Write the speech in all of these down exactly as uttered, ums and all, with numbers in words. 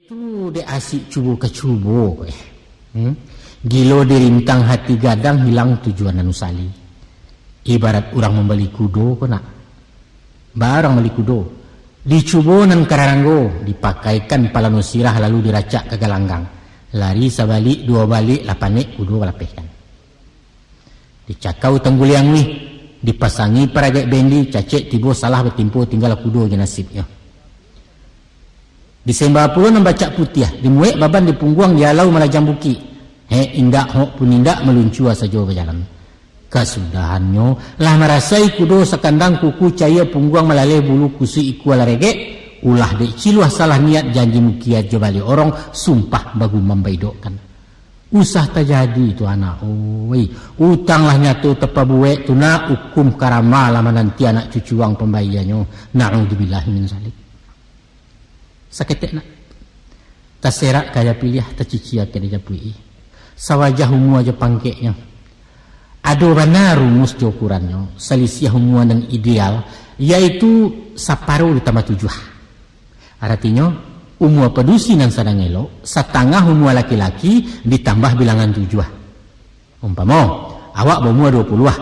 Tu dek asik cubo ka cubo ko, eh. Hmm? Gilo dirintang hati gadang, hilang tujuan nan usali. Ibarat urang mambali kudo ko nak. Barang bali kudo. Dicubo nan kararanggo, dipakaikan palano sirah lalu diracak ka galanggang. Lari sabalik duo balik lah panek kudo balapehkan. Dicakau tangguliang wih, dipasangi paragaik bendi, cacek tibo salah batimpo, tinggal kudo jo nasibnyo. Disemba pulo nan bacak putiah, dimuek baban di pungguang, dialau malajang bukik. Hek indak, hok pun indak, maluncua sajo bajalan. Kasudahannyo, lah marasai kudo sakandang kuku caia pungguang malaleh bulu kusuik ikua lah regek, ulah dek ciluah salah niat janji mukiat jo baliak orong, sumpah bagumam baidokkan. Usah tajadi tu anak, oi. Utang lah nyato tapabuek tu nak, ukum karama lah mananti anak cucuang pambayianyo. Na'udzubillahi min zalik. Saketek nak. Taserak ka aia piliah, tacicia ka aia japuik. Sawajah umua jo pangkeknyo. Ado bana rumus jo ukurannyo, salisiah umua nan ideal, yaitu saparo ditambah tujuah. Aratinyo, umua padusi nan sadang elok, satangah umua laki-laki ditambah bilangan tujuah. Umpamo, awak baumua duo puluah,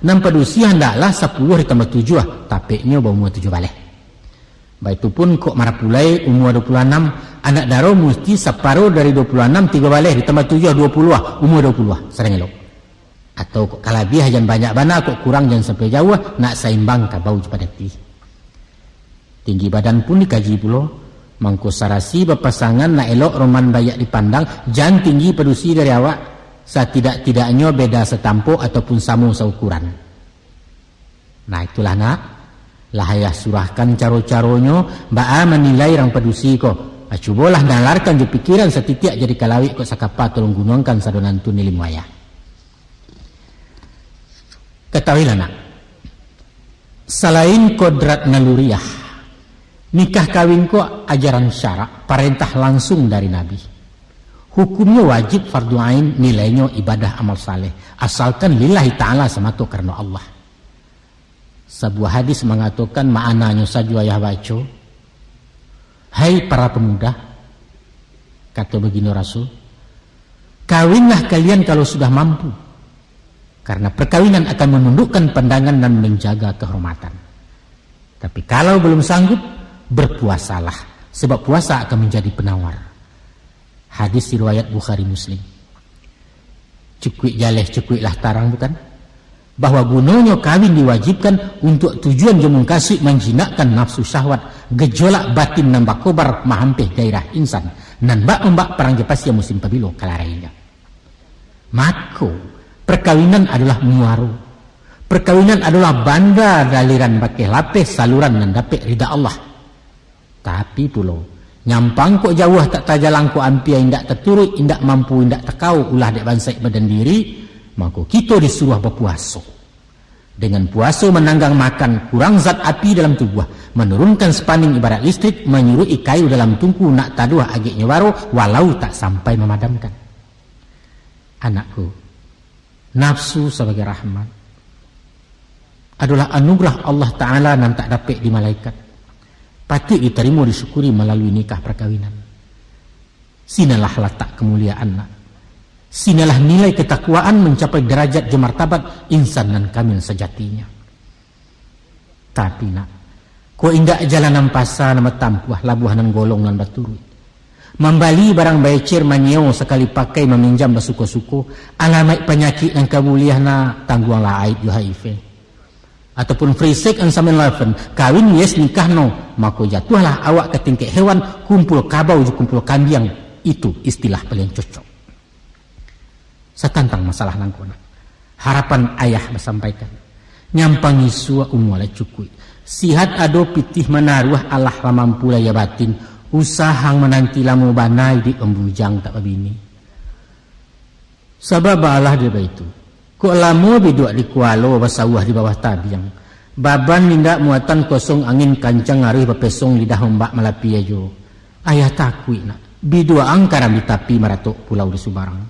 nan padusi handaklah sapuluah ditambah tujuah, tapeknyo baumua tujuah baleh. Baitu pun kok marapulai umua duo puluah anam, anak daro musti saparo dari duo puluah anam, tigo baleh ditambah tujuah, duo puluah, umua duo puluah, sadang elok. Atau kok kalabiah jan banyak bana, kok kurang jan sampai jauah, nak saimbang kabau jo padati. Tinggi badan pun dikaji pulo, mangko sarasi bapasangan nak elok roman baiak dipandang, jan tinggi padusi dari awak, satidak-tidaknyo beda satampok ataupun samo saukuran. Nah, itulah nak, lah ayah surahkan caro-caronyo, baa manilai rang padusi ko. Ah, cubolah nalarkan jo pikiran satitiak jadi kalawik kok sakapa tolong gunokan sadonantun ilmu ayah. Katahuilah nak, salain kodrat naluriah, nikah kawin ko ajaran syarak, parentah langsung dari Nabi. Hukumnyo wajib, fardu ain, nilainyo ibadah amal saleh, asalkan lillahi ta'ala samato karano Allah. Sabuah hadis mangatokan, maananyo sajo ayah baco, "Hai para pemuda," kato baginda Rasul, "kawinlah kalian kalau sudah mampu, karena perkawinan akan menundukkan pandangan dan menjaga kehormatan. Tapi kalau belum sanggup, berpuasalah, sebab puasa akan menjadi penawar." Hadis riwayat Bukhari Muslim. Cukuik jaleh, cukuiklah tarang, bukan? Bahwa gunonyo kawin diwajibkan untuak tujuan jo mukasuik manjinakkan nafsu syahwat, gejolak batin nan bakobar mahampeh gairah insan, nan bak-ombak parang jo pasia musim pabilo kalarainyo. Mako, perkawinan adolah muaro. Perkawinan adolah banda daliran bakeh lapeh saluran nan dapek rida Allah. Tapi pulo, nyampang kok jauah tak tajalang, kok ampia indak taturuik, indak mampu, indak takao ulah dek bansaik badan diri, mako kito disuruah bapuaso. Dengan puaso mananggang makan, kurang zat api dalam tubuah, manurunkan spaning ibarat listrik, manyuruik kayu dalam tungku, nak taduah ageknyo baro, walau tak sampai mamadamkan. Anakku, nafsu sabagai rahmat adolah anugerah Allah Ta'ala nan tak dapek dimalaikat. Patuik ditarimo, disyukuri malalui nikah perkawinan. Sinalah latak kemuliaan, nak. Sinalah nilai ketakwaan, mancapai darajat jo martabat insan nan kamil sajatinyo. Tapi nak, kok indak jalan nan pasa nan batampuah, labuah nan golong nan baturuik. Mambali barang baecer, manyeo sakali pakai, maminjam basuko-suko, alamaik panyakik nan ka buliah nak, tangguanglah aib jo H I V. Ataupun free sex and semen eleven, kawin yes nikah no, mako jatuahlah awak ka tingkek hewan, kumpul kabau jo kumpul kambiang, itu istilah paling cocok. Satantang masalah nangko nak, harapan ayah basampaikan, nyampang isuak umua lah cukuik, sihat ado pitih manaruah, alah lah mampu lahia batin, usahang mananti lamo bana iduik pambujang tak babini. Sabab baalah dek baitu, kok lamo biduak di kualo, basawah di bawah tabiang, baban indak muatan, kosong angin kancang, aruih bapesong, lidah ombak malapia jo. Ayah takuik nak, biduak angkaran di tapi, maratok pulau di subarang.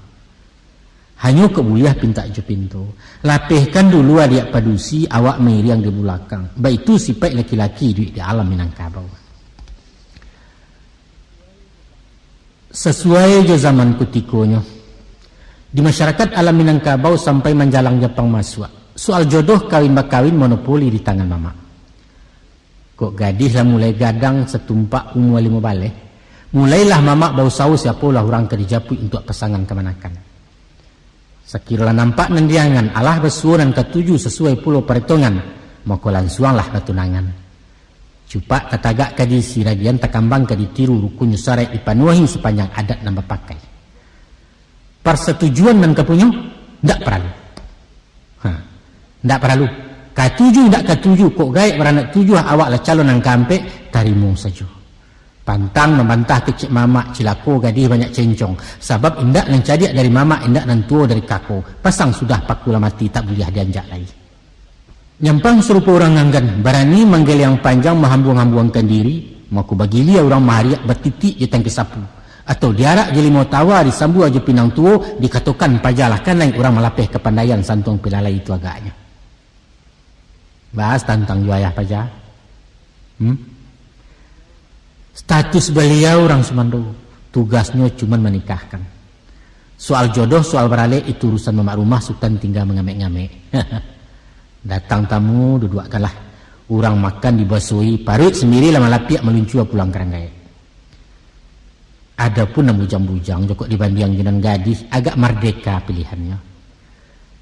Hanyo kok buliah pintak jo pinto, lapehkan dulu adiak padusi, awak mairiang di bulakang. Baitu sipaik laki-laki iduik di alam Minangkabau. Sasuai jo zaman kutikonyo, di masyarakat alam Minangkabau sampai manjalang Japang masuak, soal jodoh kawin-bakawin monopoli di tangan mamak. Kok gadih lah mulai gadang satumpak umua limo baleh, mulailah mamak bausaho siapolah urang ka dijapuik untuak pasangan kamanakan. Sakiro lah nampak nan diangan, alah basuo nan katuju sasuai pulo paretongan, mako lansuanglah batunangan. Cupak tatagak ka diisi, ragian takambang ka ditiru, rukunnyo saraik dipanuahi sapanjang adat nan bapakai. Parsatujuan nan ka punyo, ndak paralu. Ha, ndak paralu. Katuju ndak katuju, kok gaek baranak tujuah, awak lah calon nan kaampek, tarimo sajo. Pantang mambantah kecek mamak, cilako gadih banyak cencong. Sabab indak nan cadiak dari mamak, indak nan tuo dari kako. Pasang sudah paku lah mati, tak buliah dianjak lai. Nyampang sarupo urang anggan, barani manggeliang panjang mahambuang-hambuangkan diri, mako bagilia urang mahariak batitik jo tangkai sapu. Atau diarak jo limau tawa, disambua jo pinang tuo, dikatokan paja lah kanai, urang malapeh kapandaian santuang pilalai itu agaknyo. Bahas tantang jo ayah paja. Hmm? Status baliau urang sumando, tugasnyo cuman manikahkan. Soal jodoh, soal baralek, itu urusan mamak rumah, sutan tingga mangamek-ngamek. Datang tamu, duduakkanlah. Urang makan dibasuahi, paruik sandiri lah malapiak maluncua pulang ka rang gaek. Adopun nan bujang-bujang, jokok dibandiang jo nan gadih, agak mardeka pilihannyo.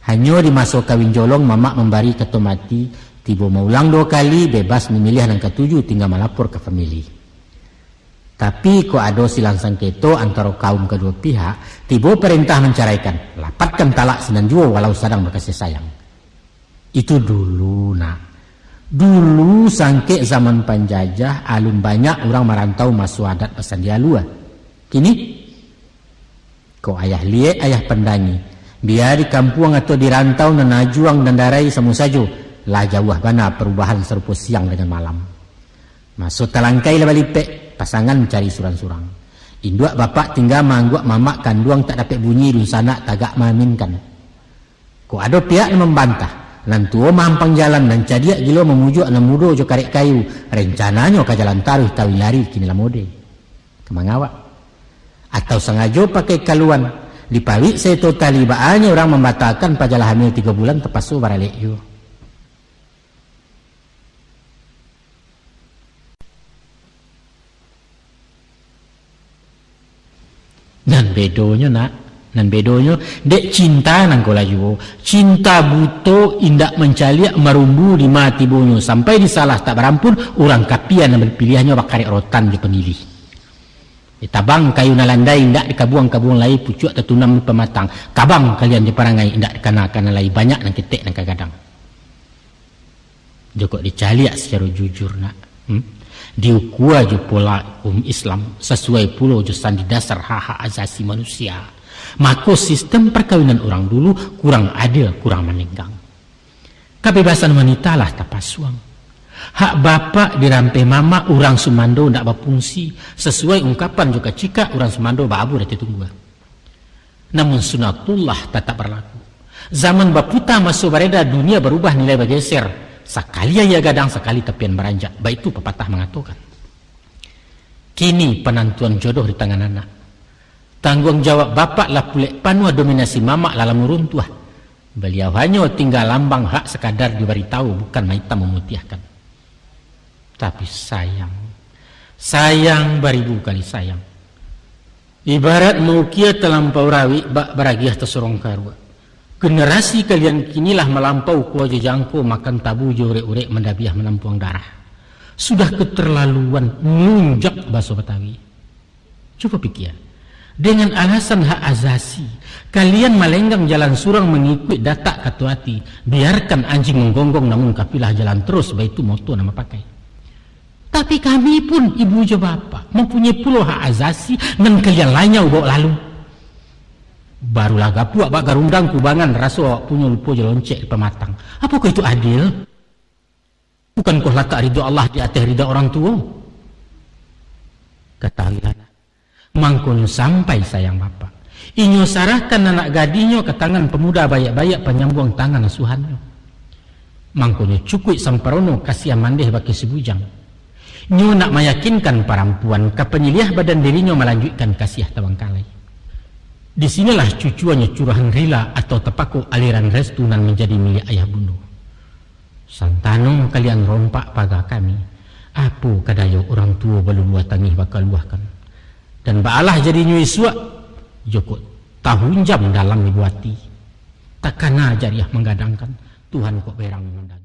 Hanyo di maso kawin jolong, mamak mambari kato mati, tibo maulang duo kali, bebas mamiliah nan katuju, tingga malapor ka famili. Tapi, kok ado silang sangketo antaro kaum kaduo pihak, tibo parentah mancaraikan, lapatkan talak sinan juo walau sadang bakasih sayang. Itu dulu, nak. Dulu, sangkek zaman panjajah, alun banyak urang marantau maso adat basandialua. Kini, kok ayah liek, ayah pandangi, bia di kampuang atau di rantau, nan ajuang, nan darai, samo sajo, lah jauah bana parubahan sarupo siang dangan malam. Maso talangkai lah balipek, pasangan cari surang-surang. Induak bapak tingga maangguak mamak kanduang tak dapek bunyi, dunsanak tagak maaminkan. Kok ado pihak nan mambantah, nan tuo mahampang jalan, nan cadiak gilo mamujuak nan mudo jo karek kayu, rencananyo ka jalan taruih kawin lari kini lah mode. Ka mangawak? Atau sangajo pakai kaluan, dipawik saeto tali, baanyo urang mambatalkan pajalah hamil tigo bulan tapaso baralek juo. Nan bedonyo, nak, nan bedonyo, dek cinta nan ko lah juo. Cinta buto indak mancaliak marumbu di ma tibonyo, sampai disalah tak barampun, urang kapia nan bapiliahnyo bakarek rotan jo pangilih. Ditabang kayu nan landai, indak dikabuang-kabuang lai, pucuak tatunam di pamatang. Kabang kalian jo parangai, indak dikana-kana lai, banyak nan ketek nan ka gadang. Jokok dicaliak sacaro jujur, nak, hmm? Diukua jo pola hukum Islam, sasuai pulo jo sandi dasar hak-hak asasi manusia, mako sistem parkawinan urang dulu kurang adil, kurang manenggang. Kabebasan wanita lah tapasuang. Hak bapak dirampeh mamak, urang sumando ndak bafungsi, sasuai ungkapan jo kacikak, urang sumando baabu di ateh tunggua. Namun sunatullah tatap barlaku. Zaman baputa, maso bareda, dunia barubah, nilai bageser. Sakali aia gadang, sakali tapian baranjak. Baitu papatah mangatokan. Kini panantuan jodoh di tangan anak. Tangguang jawab bapak lah pulek panuah, dominasi mamak lah lamo runtuah. Baliau hanyo tingga lambang hak sakadar dibaritahu, bukan maitam mamutiahkan. Tapi sayang, sayang, baribu kali sayang. Ibarat maukia talampau rawik, bak baragiah tasorong karuak. Generasi kalian kini lah malampau kua jo jangko, makan tabu jo urek-urek, mandabiah manampuang darah. Sudah keterlaluan, nunjak baso Batawi. Cubo pikia, dengan alasan hak asasi, kalian malenggang jalan surang, mangikuik datak kato ati. Biarkan anjing menggonggong, namun kafilah jalan terus, baitu moto nan bapakai. Tapi kami pun, ibu jo bapak, mampunyai pulo hak asasi nan kalian lanyau bawa lalu. Barulah gapuak bak garundang kubangan, raso awak punyo, lupo jo loncek di pamatang. Apokoh itu adil? Bukankoh latak ridho Allah di ateh ridho orang tuo? Katahuilah, mangkonyo sampai sayang bapak, inyo sarahkan anak gadihnyo ka tangan pamuda baiak-baiak, panyambuang tangan asuhannyo. Mangkonyo cukuik samparono kasiah mandeh bakeh si bujang. Nyo nak mayakinkan parampuan ka panyiliah badan dirinyo malanjuikkan kasiah tabangkalai. Di sinilah cucuanyo curahan rila atau tapako aliran restu nan manjadi milik ayah bundo. Santano kalian rompak paga kami, apo ka dayo urang tuo baluluah tangih bakaluahkan. Dan baalah jadinyo isuak, jokok tahunjam dalam ibu ati. Takana jariah manggadangkan, Tuhan kok berang mangundang.